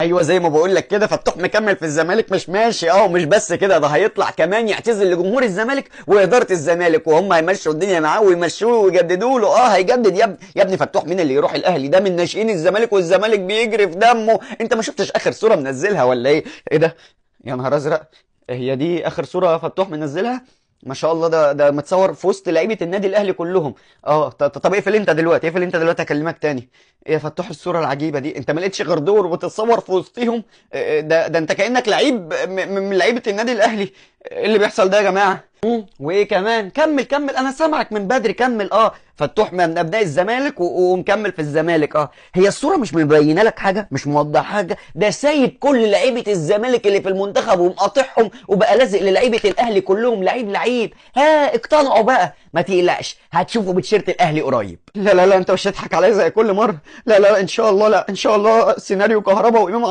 ايوه زي ما بقول لك كده، فتوح مكمل في الزمالك مش ماشي. ومش بس كده، ده هيطلع كمان يعتزل لجمهور الزمالك واداره الزمالك، وهم هيمشوا الدنيا معاه ويمشوه ويجددوا له. هيجدد يا ابني يا ابني. فتوح مين اللي يروح الاهلي؟ ده من ناشئين الزمالك، والزمالك بيجري في دمه. انت ما شفتش اخر صوره منزلها ولا ايه؟ ايه ده يا نهار ازرق، هي دي اخر صوره فتوح منزلها؟ ما شاء الله، ده متصور في وسط لعيبة النادي الاهلي كلهم. طب اقفل انت دلوقتي، اقفل انت دلوقتي، اكلمك تاني. ايه يا فتوح الصورة العجيبة دي؟ انت ما لقيتش غير دور وتتصور في وسطهم؟ ده انت كانك لعيب من لعيبة النادي الاهلي. ايه اللي بيحصل ده يا جماعة؟ وايه كمان؟ كمل كمل، انا سامعك من بدري، كمل. فتوح من ابناء الزمالك ومكمل في الزمالك. هي الصورة مش مبينة لك حاجة، مش موضحة حاجة. ده سايب كل لعيبة الزمالك اللي في المنتخب ومقاطعهم، وبقى لازق للعيبة الاهلي كلهم لعيب لعيب. ها اقتنعوا بقى، ما تقلقش هتشوفوا بتشيرت الاهلي قريب. لا لا لا، انت مش هتضحك عليا زي كل مرة. لا لا ان شاء الله، لا ان شاء الله سيناريو كهربا وامام عاشور.